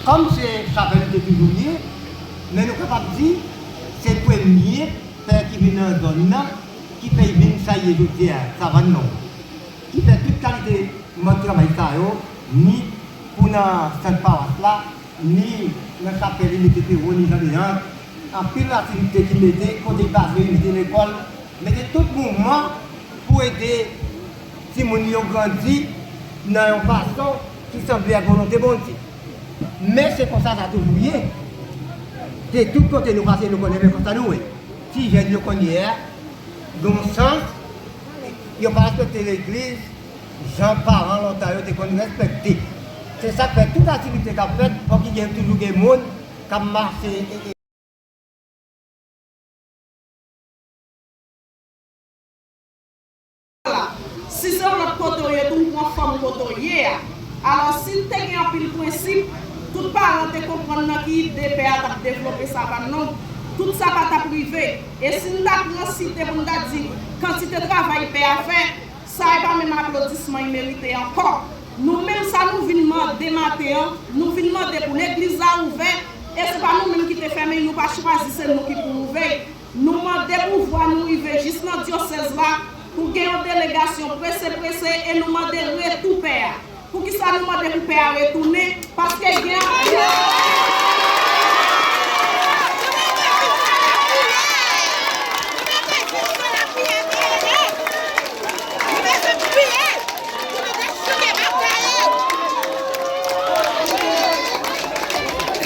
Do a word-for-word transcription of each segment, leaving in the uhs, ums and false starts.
Kòm se Chapèl li te toujou ye, men nou kapab di se premye pè ki vin nan zòn nan ki fè l vin sa l ye jodi a, Savann Long. Ki fè tout kalite mòd travay sa yo, ni pou nan sant pawas la, ni nan chapèl li mete pewo, ni jan de jan. Anpil aktivite ki mete, kote l pase, li mete lekòl, mete tout mouvman pou ede timoun yo grandi nan yon fason ki sanble ak volonte Bondye. Men se konsa sa toujou ye. Se tout kote nou pase, nou konnen, men konsa nou ye. Ti jèn yo kounye a, gen yon sans, yo pa respekte legliz jan paran lontan yo te konn respekte. Se sa k fè tout aktivite k ap fèt, fòk ki gen, toujou gen moun k ap mache e, e, la. Si se yon lòt kote w ye tou, ou pran fòm kote w ye a. Alò, si n te gen anpil prensip, tout paran te konprann nan ki ide pè a t ap devlope Savann Long, tout sa pa t ap rive. E si n ta pran site pou n ta di kantite travay pè a fè, sa e pa menm aplodisman y merite ankò. Nou menm, sa nou vin mande maten an, nou vin mande pou legliz la ouvè, e se pa nou menm ki te fèmen y, nou pa chwazi se nou ki pou ouvè y. Nou mande pouvwa nou rive jis nan dyosèz la pou gen yon delegasyon prese prese e nou mande retou pè a. Poukisa nou mande pou pè a retounen? Paske gen anpil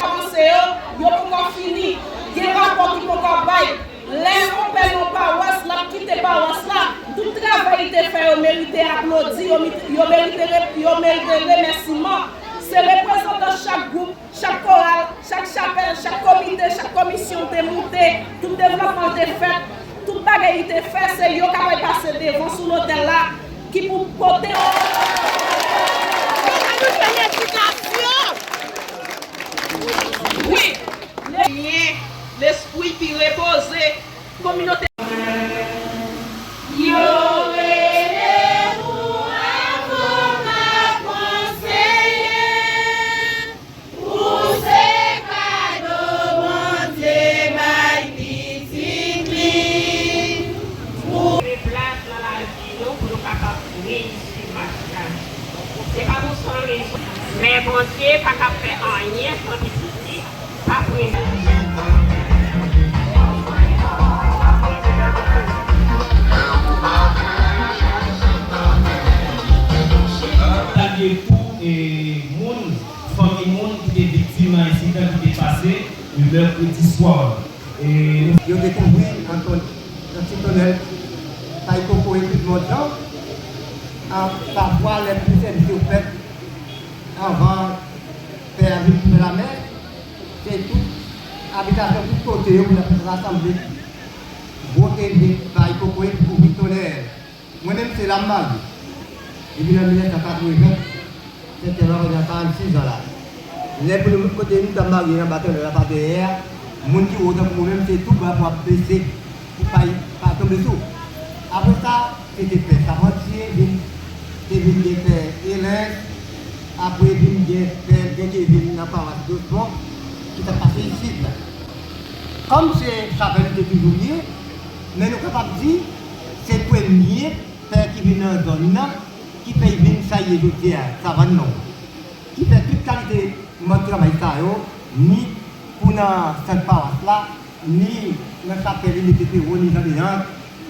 avanse yo, yo poko fini. Gen rapò ki poko bay. Lè yon pè nan pawas, l ap kite pawas la, tout travay li te fè yo merite aplodi, yo merite, yo merite re- yo merite remèsiman. Se reprezantan chak gwoup, chak koral, chak chapèl, chak komite, chak komisyon te moute, tout devlòpman te fèt, tout bagay li te fè, se yo k ap al pase devan sou lotèl la ki pou pote. Wi, le- lespri ki repoze, kominote. Yo rele ou avoka, konseye. Ou se kado Bondye bay pitit li. Ou se plas nan lavi nou pou nou kapab reyisi mach la. Se pa pou sèl rezon. Men Bondye pa ka fè anyen san pitit li. Apre. Salye tou e moun, fanmi moun ki te viktim nan ensidan ki te pase le mèkredi swa. E nou. Yo dekouvri Anton- Anti Tonèl, Pay Koko e tout mòd yo. An, pafwa, lè pou sèvis yo fèt, anvan pè a vin fè lamè, se tout abitasyon tout kote yo pou n ap rasanble, bwote vin bay kokoye pou kouvri tonè. Mwen menm se la m marye. Depi nan mil nèf san katreven, sèt tè la fè nan karannsis an la. Lè pou nou kote nou t ap marye anba tonè la pa dèyè a, moun ki wo tankou mwen menm se tou bra pou ap bese pou pay pa tonbe sou. Apre sa, se te pè Sapantye vin, te vin gen pè Elens, apre vin gen pè gen te vin nan pawas Dospon ki t ap pase isit la. Kòm se chapèl li te toujou ye, men nou kapab di se premye pè ki vin nan zòn nan ki fè l vin sa l ye jodi a, Savann Long. Ki fè tout kalite mòd travay sa yo, ni pou nan sant pawas la, ni nan chapèl li mete pewo, ni jan de jan,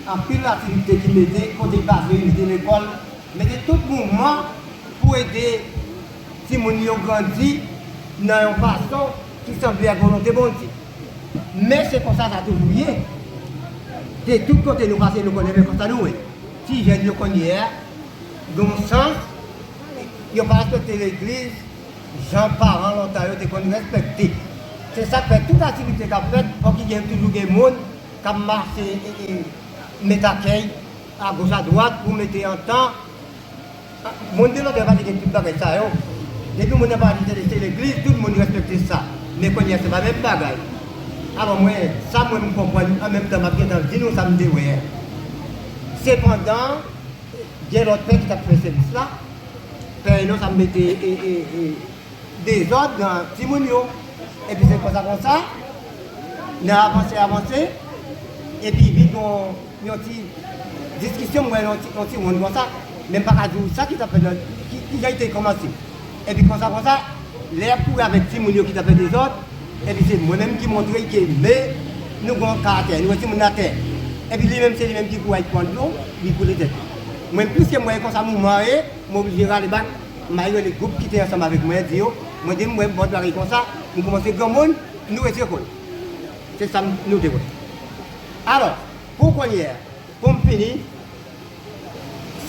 anpil aktivite ki mete, kote l pase, li mete lekòl, mete tout mouvman pou ede timoun yo grandi nan yon fason ki sanble ak volonte Bondye. Men se konsa sa toujou ye. Se tout kote nou pase, nou konnen men konsa nou ye. Ti jèn yo kounye a, gen yon sans, yo pa respekte legliz jan paran lontan yo te konn respekte. Se sa k fè tout aktivite k ap fèt, fòk ki gen, toujou gen moun k ap mache e, e, met akèy agoch adwat pou mete antan. Moun de lontan yo pa te gen tout bagay sa yo. Depi moun nan pa di se, se legliz, tout moun respekte sa. Men kounye a se pa menm bagay. Alò mwen, sa mwen m konprann, an menm tan m ap gentan di nou sa m te wè a. Sepandan, gen lòt pè ki t ap fè sèvis la. Pè Enos ap mete e, e, e, dezòd nan timoun yo. Epi se konsa konsa, nan avanse, avanse, epi vin yon, yon ti diskisyon, m wè yon ti, yon ti wonn konsa, men m pa ka di w sa ki t ap fèt nan, ki, ki jan li te kòmanse. Epi konsa, konsa, lè y ap kouri avèk timoun yo ki t ap fè dezòd, epi se mwen menm ki montre l ke men nou gen yon karaktè, nou wè timoun atè. Epi li menm, se li menm ki kouri al pran dlo, li koule tèt li. Mwen, piske m wè konsa mouvman an ye, m oblije rale bak, m al rele gwoup ki te ansanm avèk mwen, di yo, mwen di m wè m wè yon bagay konsa, m kòmanse granmoun, nou retire kò nou. Se sa m, nou te wè. Alò, pou kounye a, pou m fini,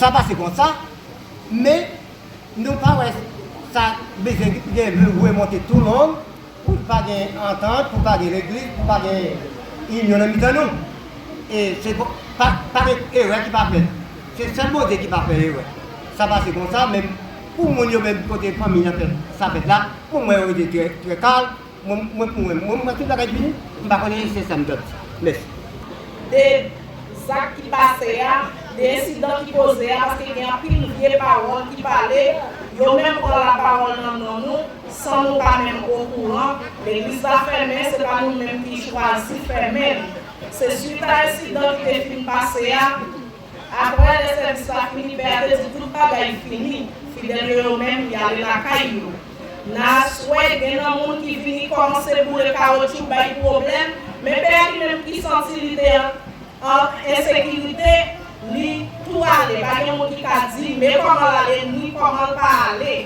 sa pase konsa, men nou pa wè sa bezwen gen remonte tou long pou pa gen antant, pou pa gen legliz, pou pa gen inyon nan mitan nou. E se pa, pa, pa gen erè ki pa fèt. Se sèl Bondye ki pa fè erè. Sa pase konsa, men pou moun yo menm kote fanmi an fè sa fèt la, pou mwen yo rete trè, trè kalm. Mwen, mwen pou mwen, mwen, mwen tout bagay fini, m pa konnen se sa m t ap di. Mèsi. De zak ki pase a, de ensidan ki poze a, paske gen anpil vye pawòl ki pale, yo menm pran lapawòl nan non nou, san nou pa menm okouran. Legliz la fèmen, se pa nou menm ki chwazi fèmen l. Se swit a ensidan ki te fin pase a, apre lè sèvis la fini, pè a te di tout bagay fini. Fidèl yo, yo menm, y ale lakay yo. Nan aswè, gen nan moun ki vini kòmanse boule kawotchou, bay pwoblèm, men pè a li menm ki santi li te an, an ensekirite, li tou ale. Pa gen moun ki ka di men kòman l ale, ni kòman l pa ale.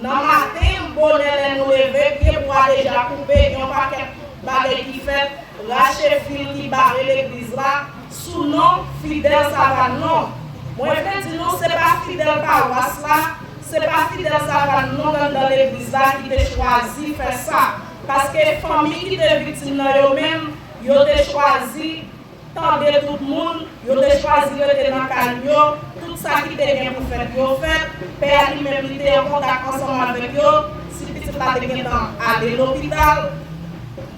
Nan maten, bonè lè nou leve, pye bwa deja koupe, gen yon pakèt bagay ki fèt, rache fil ki bare legliz la, sou non Fidèl Savann non. Mwen vle di nou, se pa fidèl pawas la, se pa fidèl Savann non anndan legliz la ki te chwazi fè sa. Paske fanmi ki te viktim nan yo menm, yo te chwazi tande tout moun, yo te chwazi rete nan kay yo, tout sa ki te gen pou fèt yo fèt, pè a li menm li te an kontak ansanm avèk yo, si pitit la te gentan ale lopital.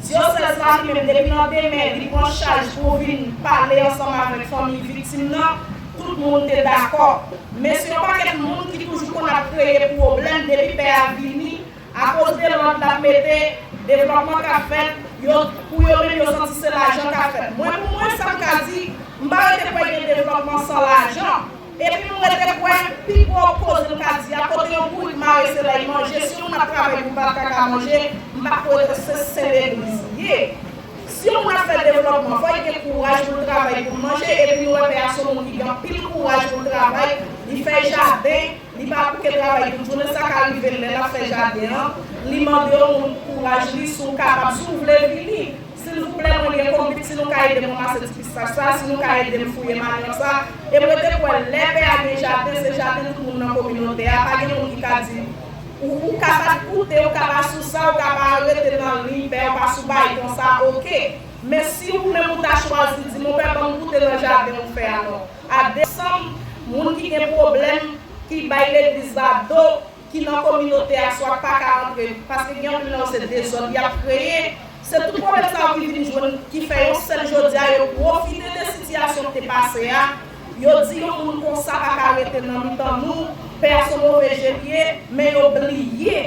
Dyosèz la li menm depi nan demen li pran chaj pou vin pale ansanm avèk fanmi viktim nan, tout moun te dakò. Men se yon pakèt moun ki toujou konn ap kreye pwoblèm depi pè a vini, akoz de lòd l ap mete, devlòpman k ap fèt, yo, pou yo menm yo santi se lajan k ap fèt. Mwen, pou mwen, sa m ka di, m pa rete kwè gen devlòpman san lajan. Epi m rete kwè, pi gwo koze m ka di a, kote yon bourik mare se la y manje, si yon moun ap travay pou pa t ka ka manje, m pa kwè se, se legliz li ye. Si yon moun ap fè devlòpman, fò l gen kouraj pou l travay pou l manje, epi nou wè pè a se yon moun ki gen anpil kouraj pou l travay, li fè jaden, li pa bouke travay tout jounen, sa ka rive l lè l ap fè jaden an, li mande yon moun kouraj li, si w kapab, si w vle vini. Silvouplè, mwen gen konbit, si nou ka ede m ranmase ti pistach sa, si nou ka ede m fouye manyòk sa. E mwen te kwè, lè pè a gen jaden, se jaden tout moun nan kominote a, pa gen moun ki ka di, ou, ou ka pa t koute, ou ka pa sou sa, ou ka pa rete nan liy pè, ou pa sou bay konsa, oke. Men si ou menm ou ta chwazi di, monpè, ban m koute nan jaden ou fè a non. A desanm, moun ki gen pwoblèm, ki bay legliz la do, ki nan kominote a, swa pa ka antre, paske gen anpil nan yo se dezòd y ap kreye. Se tout pwoblèm sa yo ki vin jwenn, ki fè yon sèl jodi a, yo pwofite de sitiyasyon ki te pase a, yo di yon moun konsa pa ka rete nan mitan nou, pè a se yon move je li ye, men yo bliye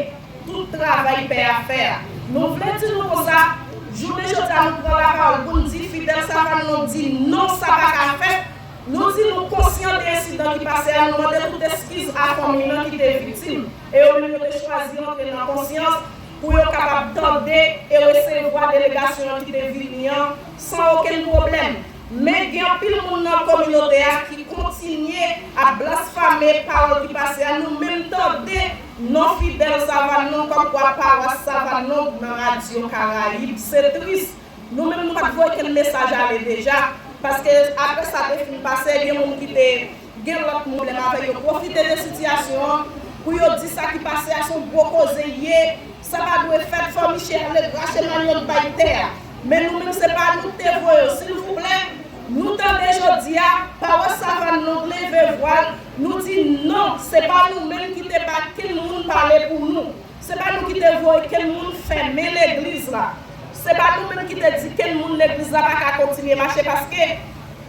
tout travay pè a fè a. Nou vle di nou konsa, jounen jodi a nou pran lapawòl pou n di Fidèl Savann non di non, sa pa ka fèt. Nou di nou konsyan de ensidan ki pase a, nou mande tout eskiz a fanmi nan ki te viktim. E yo menm yo te chwazi antre nan konsyans pou yo kapab tande e resevwa delegasyon an ki te vini an san okenn pwoblèm. Men gen anpil moun nan kominote a ki kontinye ap blasfeme pawòl ki pase a. Nou menm tande non Fidèl Savann non, kòmkwa pawas Savann non nan Radyo Karayib. Se tris. Nou menm nou pa t voye kenn mesaj ale deja, paske apre sa te fin pase, gen moun ki te gen lòt pwoblèm avè yo pwofite de sitiyasyon an pou yo di sa ki pase a se yon gwo koze ye, sa pa dwe fèt, fò Michel ale rache manyòk bay tè a. Men nou menm se pa nou ki te voye yo, silvouplè, nou tande jodi a, pawas Savann nou leve vwa l, nou di non, se pa nou menm ki te ba kenn moun pale pou nou. Se pa nou ki te voye kenn moun fèmen legliz la. Se pa nou menm ki te di kenn moun legliz la pa ka kontinye mache, paske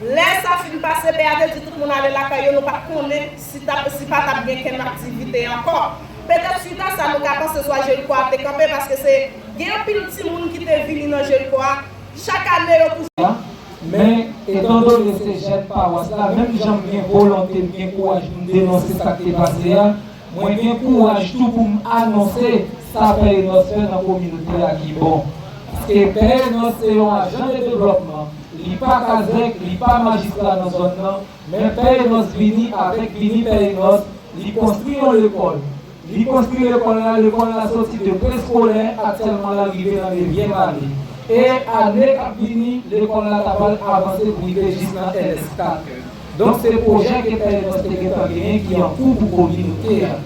lè sa fin pase, pè a te di tout moun ale lakay yo, nou pa t konnen si t ap, si pa t ap gen kenn aktivite ankò. Petèt swit a sa nou ka panse swa Jeriko a te kanpe, paske se gen anpil timoun ki te vini nan Jeriko a chak ane yo toujou. Men, etandone se jèn pawas la, menm jan m gen volonte, m gen kouraj pou m denonse sa k te pase a, mwen gen kouraj tou pou m anonse sa Pè Enòs fè nan kominote a ki bon. Paske Pè Enòs se yon ajan de devlòpman, li pa kazèk, li pa majistra nan zòn nan, men Pè Enòs vini, avèk vini Pè Enòs, li konstwi yon lekòl. Li konstwi lekòl la, lekòl la soti de preskolè, aktyèlman l rive nan nevyèm ane. E ane k ap vini, lekòl la ta pral avanse pou rive jis nan L S kat. Donk, se pwojè ke Pè Enòs te gentan genyen ki an kou pou kominote a.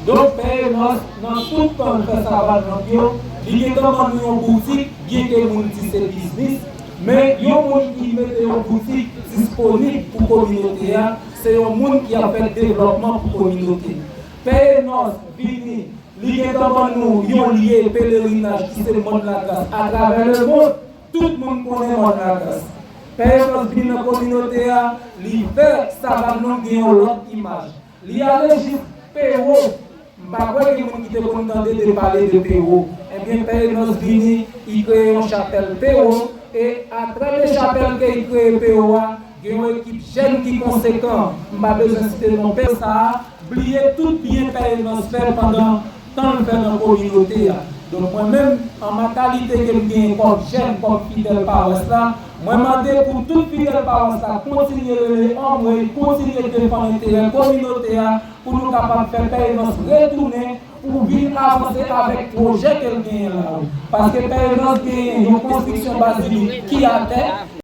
Donk, Pè Enòs, nan tout tan l fè Savann Long yo, li gentan ban nou yon boutik, byenke moun di se biznis, men yon moun ki mete yon boutik disponib pou kominote a, se yon moun ki ap fè devlòpman pou kominote. Pè Enòs vini, li gentan ban nou yon lye pelerinaj ki se Mòn Lagras atravè lemonn, tout moun konnen Mòn Lagras. Pè Enòs vini nan kominote a, li fè Savann Long gen yon lòt imaj. Li ale jis Pewo. M pa kwè gen moun ki te konn tande de pale de Pewo. Ebyen, Pè Enòs vini, li kreye yon chapèl Pewo, e atravè chapèl ke li kreye Pewo a, gen yon ekip jèn ki konsekan. M pa bezwen site non Pewo sa a, bliye tout byen Pè Enòs fè pandan tan l fè nan kominote a. Donk, mwen menm, an ma kalite ke m genyen kòm jèn, kòm fidèl pawès la, mwen mande pou tout fidèl pawès la kontinye rele anmwe, kontinye defann enterè kominote a, pou nou kapab fè Pè Enòs retounen pou vin avanse avèk pwojè ke l genyen la yo. Paske Pè Enòs genyen yon konstriksyon bazilik ki atè,